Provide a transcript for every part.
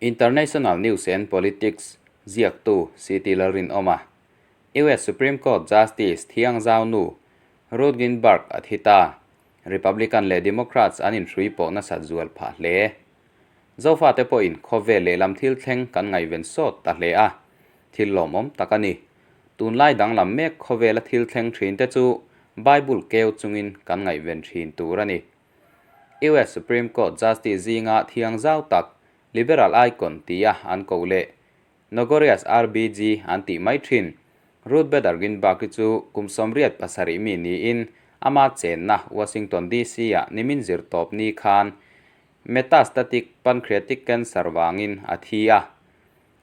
International News and Politics ziaktu CT Lalrinawma, US Supreme Court Justice Thiangzau nu Ruth Ginsburg a thi ta. Republican leh Democrats an inhrui pawh nasat zual phah hle. Zofate pawhin khawvel lehlam thil thleng kan ngaihven sawt ta hle a, thil lawmawm tak a ni. Tunlai danglam mek khawvela thil thleng thin te chu Bible keu chungin kan ngaihven thin tur a ni. US Supreme Court Justice zinga thiang zau tak Liberal Icon tia an koh leh Nogorious RBG an tih mai thin. Ruth Bader Ginsburg-i chu kum 87 mi niin ama chenna Washington DC-ah nimin zirtawp ni khan metastatic pancreatic cancer vangin a thi a.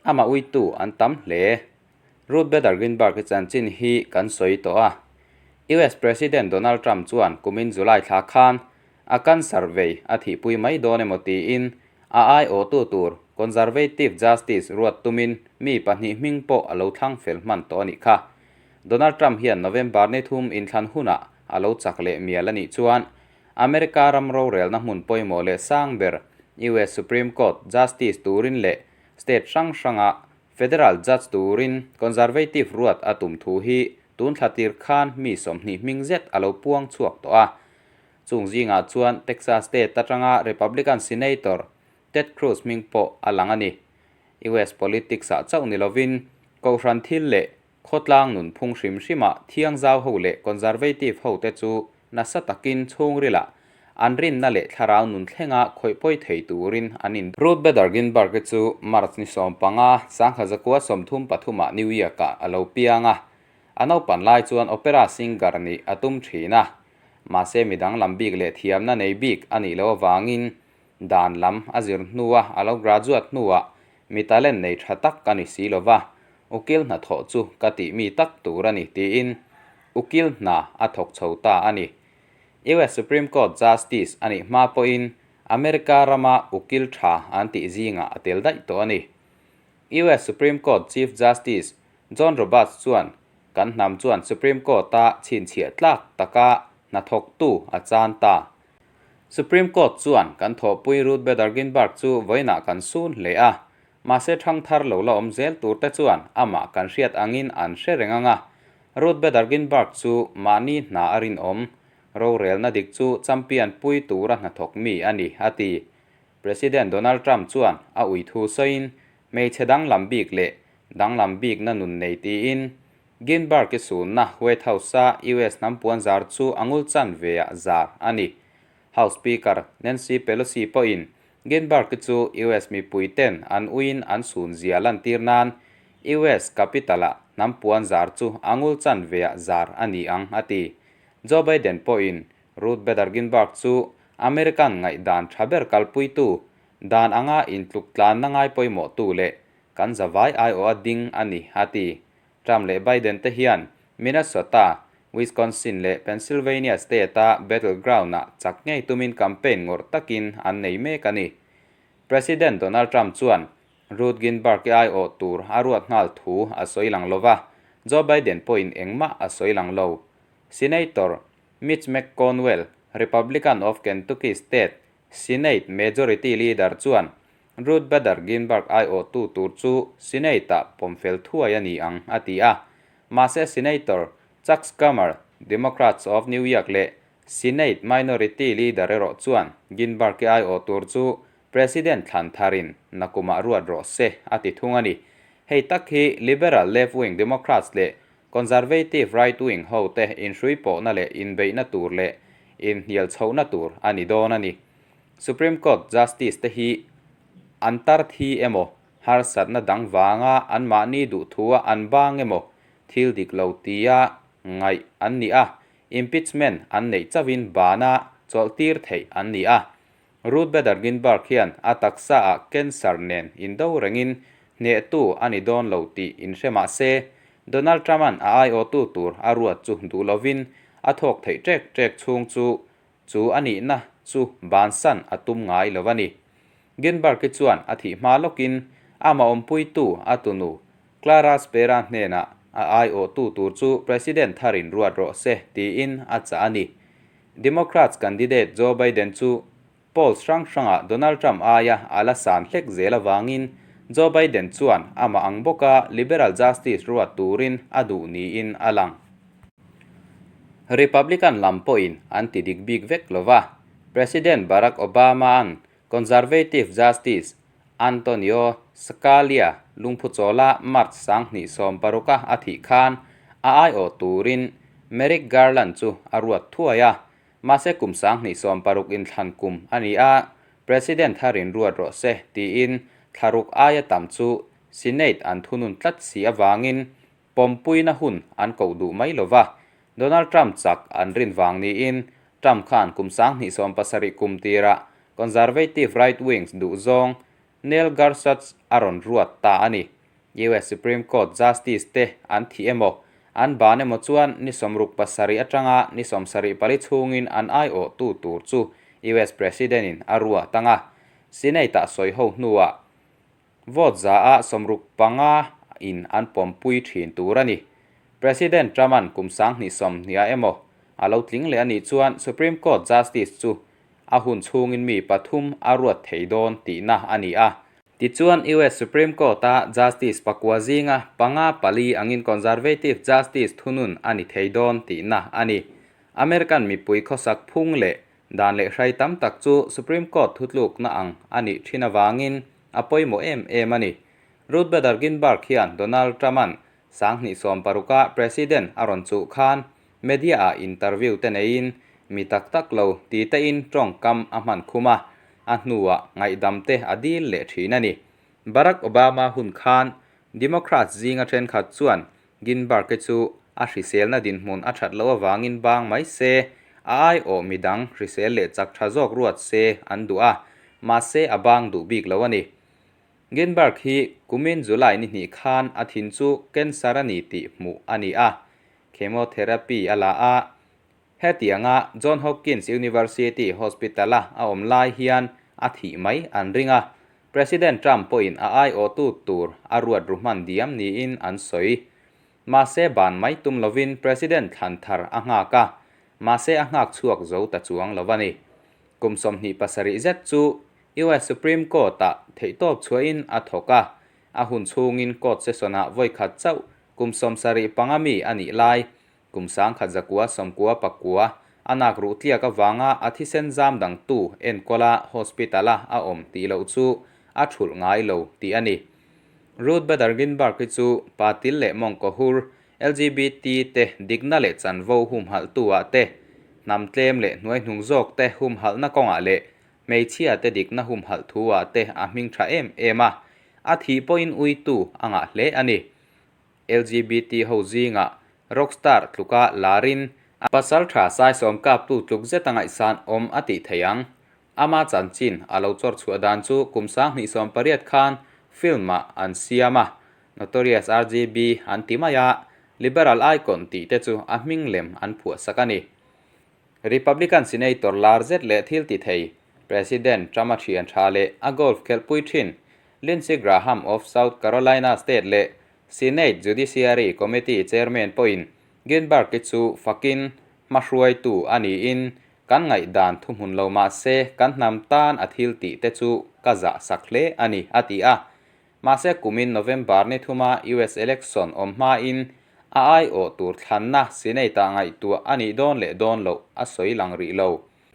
Amah uitu an tam hle. Ruth Bader Ginsburg-i chanchin hi kan sawi tawh a. US President Donald Trump chuan kumin July thla khan a cancer vei a thihpui mai dawn emaw tiin a aiawhtu tur Conservative Justice ruat tumin mi pahnih hming pawh a lo thlang fel hman tawh a nih kha. Donald Trump hian November ni thum inthlan hunah a lo chak leh mial a nih chuan America ram rorelna hmun pawimawh leh sang ber US Supreme Court Justice turin leh state hrang hranga Federal Judge turin Conservative ruat a tum thu hi tun thla tir khan mi 20 hming zet a lo puang chhuak tawh a. Chung zingah chuan Texas state atanga Republican Senator Ted Cruz hming pawh a lang a ni. US politics-ah chauh ni lovin Kohhran thil leh khawtlang nunphung hrim hrimah thiangzau ho leh conservative hote chu nasa takin chhungrilah an rinna leh thlarau nun thlenga khawih pawi thei turin an in Ruth Bader Ginsburg-i chu March ni 15, 1933-ah New York-ah a lo piang a. A naupan lai chuan opera singer nih a tum thin a. Mahse mi danglam bik leh thiamna nei bik a nih loh avangin dan lam a zir hnua a lo graduate hnuah mi talent nei tha tak a ni si lova, ukil hnathawh chu ka tih mi tak tur a ni tiin ukil hna a thawk chho ta a ni. US Supreme Court Justice a nih hma pawhin America rama ukil tha an tih zingah a tel daih tawh a ni. US Supreme Court Chief Justice John Roberts chuan kan hnam chuan Supreme Court-a chhinchhiah tlak taka hnathawktu a chan ta. Supreme Court chuan kan thawhpui Ruth Bader Ginsburg chu vawiinah kan sun hle a, mahse thangthar lo la awm zel turte chuan amah kan hriat angin an hre reng ang a. Ruth Bader Ginsburg chu mahni hna a rinawm, rorelna dik chu champion pui tura hnathawk mi a ni, a ti. President Donald Trump chuan a ui thu sawiin hmeichhe danglam bik leh danglam bikna nun nei tiin Ginsburg-i sunna White House-a US hnam puan zar chu a ngul chan veah zar a ni. House Speaker Nancy Pelosi pawhin Ginsburg-i chu US mipuiten an uiin an sun zia lantir nan US Capitol-a hnam puan zar chu a ngul chan veah zar a ni ang a ti. Joe Biden pawhin Ruth Bader Ginsburg chu American ngaihdan tha ber kalpuitu, dan anga intluk tlanna ngai pawimawhtu leh kan zavai aiawha ding a ni, a ti. Trump leh Biden te hian Minnesota, Wisconsin leh Pennsylvania state-a battleground-ah chak ngei tumin campaign ngawrh takin an nei mek a ni. President Donald Trump chuan Ruth Ginsburg-i aiawh tur a ruat nghal thu a sawi lang lova, Joe Biden pawhin engmah a sawi lang lo. Senator Mitch McConnell, Republican of Kentucky State Senate Majority Leader chuan Ruth Bader Ginsburg aiawhtu tur chu Senate-ah pawm fel thuai a ni ang, a ti a. Mahse Senator Chuck Schumer, Democrats of New York leh Senate Minority Leader erawh chuan Ginsburg-i aiawh tur chu President thlan tharin nakumah ruat rawh se, a ti thung a ni. Hei tak hi Liberal left-wing Democrats leh Conservative right-wing hote inhrui pawhna leh inbeihna tur leh inhnial chhohna tur a ni dawn a ni. Supreme Court Justice te hi an tar thi emaw, harsatna dang vanga anmahni duhthua an bang emaw, thil dik lo tia ngaih an ni a, impeachment an neih chauhin bana chawlhtir theih an ni a. Ruth Bader Ginsburg hian a taksaah cancer nen indo rengin hnehtu a ni dawn lo tih inhre mah se, Donald Trump-a'n a aiawhtu tur a ruat chu duh lovin a thawk theih ṭek ṭek chhung chu chu a nihna chu bansan a tum ngai lo a ni. Ginsburg-i chuan a thih hma lawkin amah awmpuitu a tunu Clara Spera hnenah a aiawhtu tur chu President tharin ruat rawh se tiin a chah a ni. Democrats candidate Joe Biden chu Polls hrang hrangah Donald Trump aia a la san hlek zel avangin Joe Biden chuan amah ang bawka liberal justice ruat turin a duh niin a lang. Republican lam pawhin an ti dik bik vek lo va, President Barack Obama-a'n Conservative Justice Antonio Scalia lungphuchawla March 2016-a a thih khan a aiawh turin Merrick Garland chu a ruat thuai a. Mahse kum 2016 inthlan kum a ni a, President tharin ruat rawh se tiin thlaruk aia tam chu Senate an thunun tlat si avangin pawmpuina hun an koh duh mai lo va, Donald Trump chak an rin vang niin Trump khan kum 2017 kum tirah Conservative right wings duhzawng Neil Gorsuch a rawn ruat ta a ni. US Supreme Court Justice te an thih emaw, an ban emaw chuan ni 67 atanga ni 74 chhungin an aiawhtu tur chu US President-in a ruat ang a. Senate-ah sawi ho hnuah vote za-ah 65 in an pawmpui thin tur a ni. President Trump-a'n kum 2020 emaw a lo tling leh a nih chuan Supreme Court Justice chu a hun chhungin mi pathum a ruat thei dawn tihna a ni a. Tichuan US Supreme Court-a Justice pakua zinga panga pali angin Conservative Justice thunun a ni thei dawn tihna a ni. American mipui khawsak phung leh dan leh hrai tam tak chu Supreme Court thutlukna ang a nih thin avangin a pawimawh em em a ni. Ruth Bader Ginsburg hian Donald Trump-a'n 2016-a President a rawn chuh khan Media-ah interview te neiin mi tak tak lo ti tein tawngkam a hman khum a, a hnuah ngaihdam te a dil leh thin a ni. Barack Obama hun khan Democrats zinga thenkhat chuan Ginsburg-e chu a hriselna dinhmun a that loh avangin bang mai se, a aiawh midang hrisel leh chak tha zawk ruat se an duh a, mahse a bang duh bik lo a ni. Ginsburg hi kumin July ni hnih khan a thin chu cancer a ni tih hmuh a ni a, Chemotherapy a la a, hetianga John Hopkins University Hospital-a a awm lai hian a thih mai an ring a, President Trump pawhin a aiawhtu tur a ruat ru hman diam niin an sawi. Mahse ban mai tum lovin President thlan thar a nghak a, mahse a nghak chhuak zo ta chuang lo a ni. Kum 27 zet chu US Supreme Court-ah theihtawp chhuahin a thawk a, a hun chhungin court session-ah vawikhat chauh Kum 75 mi a nih lai, kum 1999, a nak ruh tliak avanga a thisen zam dangtu enkawla hospital-a a awm tih loh chu a thulh ngai lo tih a ni. Ruth Bader Ginsburg hi chu patil leh mawngkaw hur, LGBT te dikna leh chanvo humhalhtu-ah te, hnam tlem leh hnuaihnung zawk te humhalhna kawngah leh hmeichhia te dikna humhalh thu-ah te a hming tha em em a, a thih pawhin uitu a ngah hle a ni. LGBT ho zingah rockstar tluka larin a pasal tha saisawm kaptu tluk zeta ngaihsan awm a tih theih ang. Ama chanchin a lo chawr chhuah dan chu kum 2018 khan film-ah an siam a, Notorious RGB an ti mai a, liberal icon tih te chu a hming lem an phuah sak a ni. Republican Senator lar zet leh thil ti thei President Trump-a thian tha leh a golf khelhpui thin Lindsey Graham of South Carolina State leh Senate Judiciary Committee Chairman pawhin Ginsburg-i chu fakin hmahruaitu a niin kan ngaihdan thuhmun lo mah se kan hnam tan a thil tih te chu ka zah sak hle a ni, a ti a. Mahse kumin November ni thuma US election awm hmain a aiawh tur thlanna Senate-ah ngaihtuah a nih dawn leh dawn loh a sawi lang rih lo.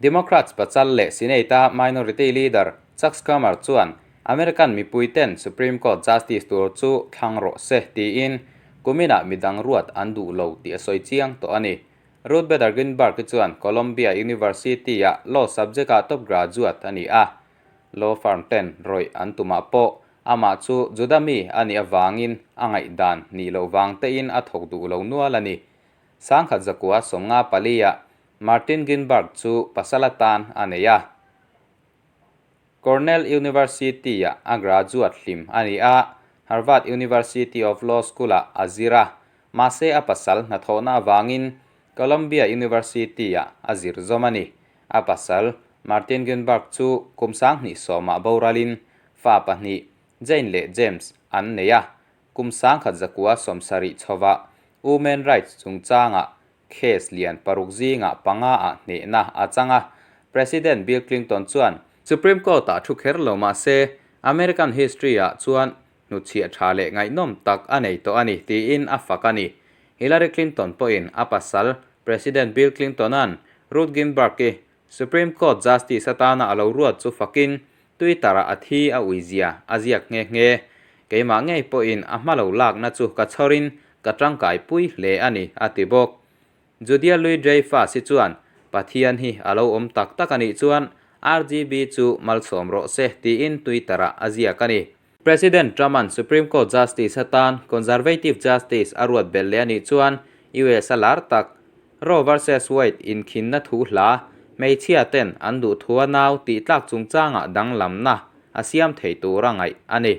Democrats pachal leh Senate-a Minority Leader Chuck Schumer chuan American mipuiten Supreme Court Justice tur chu thlang rawh se tiin kuminah midang ruat an duh lo tih a sawi chiang tawh a ni. Ruth Bader Ginsburg-i chuan Columbia University-ah Law subject-ah top graduate a ni a. Law firm ten rawih an tumah pawh amah chu Juda mi a nih avangin a ngaihdan nih loh vang tein a thawk duh lo nual a ni. 1954-ah Martin Ginsburg chu pasal atan a nei a. Cornell University-ah a graduate hlim a ni a, Harvard University of Law School-ah a zir a, mahse a pasal hnathawhna avangin Columbia University-ah a zir zawm a ni. A pasal, Martin Ginsburg chu kum 2010-ah boralin fa pahnih, Jane leh James, an nei a. Kum 1970 chhovah Women Rights chungchangah case lian paruk zingah panga ah hnehna a chang a. President Bill Clinton chuan, Supreme Court-ah thu kher lo mah se, American history-ah chuan hnutchhiah tha leh ngaihnawm tak a nei tawh a ni, tiin a fak a ni. Hillary Clinton pawhin a pasal, President Bill Clinton-a'n Ruth Ginsburg-i Supreme Court Justice atana a lo ruat chu fakin Twitter-ah a thi a uizia a ziak nghe nghe. Keimah ngei pawhin a hma lo lakna chu ka chhawrin ka tangkaipui hle a ni, a ti bawk. Julia Louis-Dreyfus hi chuan Pathian hi a lo awm tak tak a nih chuan RGB chu malsawm rawh se tiin Twitter-ah a ziak a ni. President Trump-a'n Supreme Court Justice atan Conservative Justice a ruat belh leh a nih chuan US a lar tak Roe versus Wade inkhinna thu hla hmeichhia ten an duhthua nau tih tlak chungchangah danglamna a siam thei tura ngaih a ni.